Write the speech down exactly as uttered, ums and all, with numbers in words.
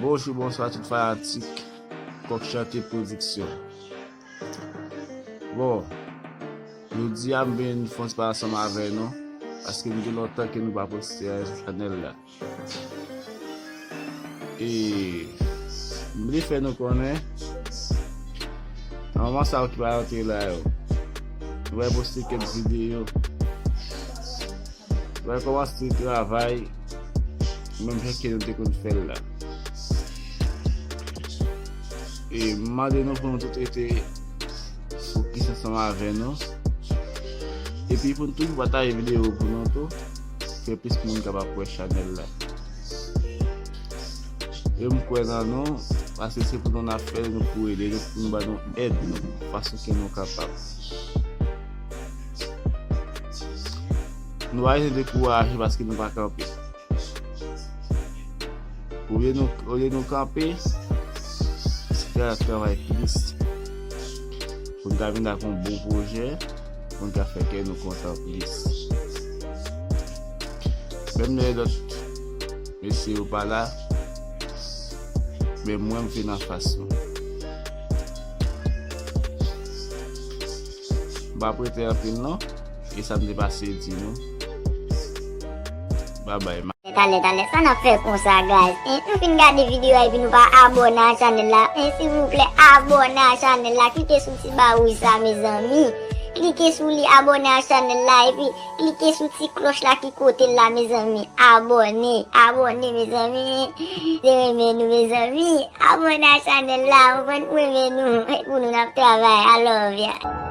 Bonjou, bonswa tout fanatik Kòk Chante Pwodiksyon. Bon, jodi a m vin fè yon ti pale ansanm avè nou, paske m gen lontan ke nou pa poste anyen sou chanèl la. E m vle fè nou konnen, nan moman sa yo ki pa rantre la yo, nou va poste kèk videyo. Mwen kòmanse travay menm jan ke nou te konn fè l la. E m mande nou pou nou tout rete fokis ansanm avè nou. Epi pou nou toujou pataje videyo pou nou tou, ke plis moun kapab wè chanèl la. E m kwè nan nou, paske se pou nou n ap fè l, nou pou ede nou, pou nou ba nou èd nou, fason ke nou kapab. Nou pa bezwen dekouraje paske nou pa kanpe. Olye nou, olye nou kanpe, fè travay plis. Pou n ka vin ak yon bon pwojè, pou n ka fè kè nou kontan plis. Menm lè lòt mesye yo pa la, men mwen m vin anfas nou. M pa prete anpil non, e sa m te pase di nou. Babay. Talè, talè, sa n ap fè konsa, guys? En, nou fin gade videyo a epi nou pa abòne a chanèl la. En, silvouplè, abòne a chanèl la. Klike sou ti ba wouj sa, mezanmi. Klike sou li, abòne a chanèl la, epi klike sou ti klòch la ki kote l la, mezanmi. Abòne, abòne, mezanmi. Se renmen nou, mezanmi. Abòne a chanèl la, ou konprann, renmen nou. E pou nou n ap travay. I love ya.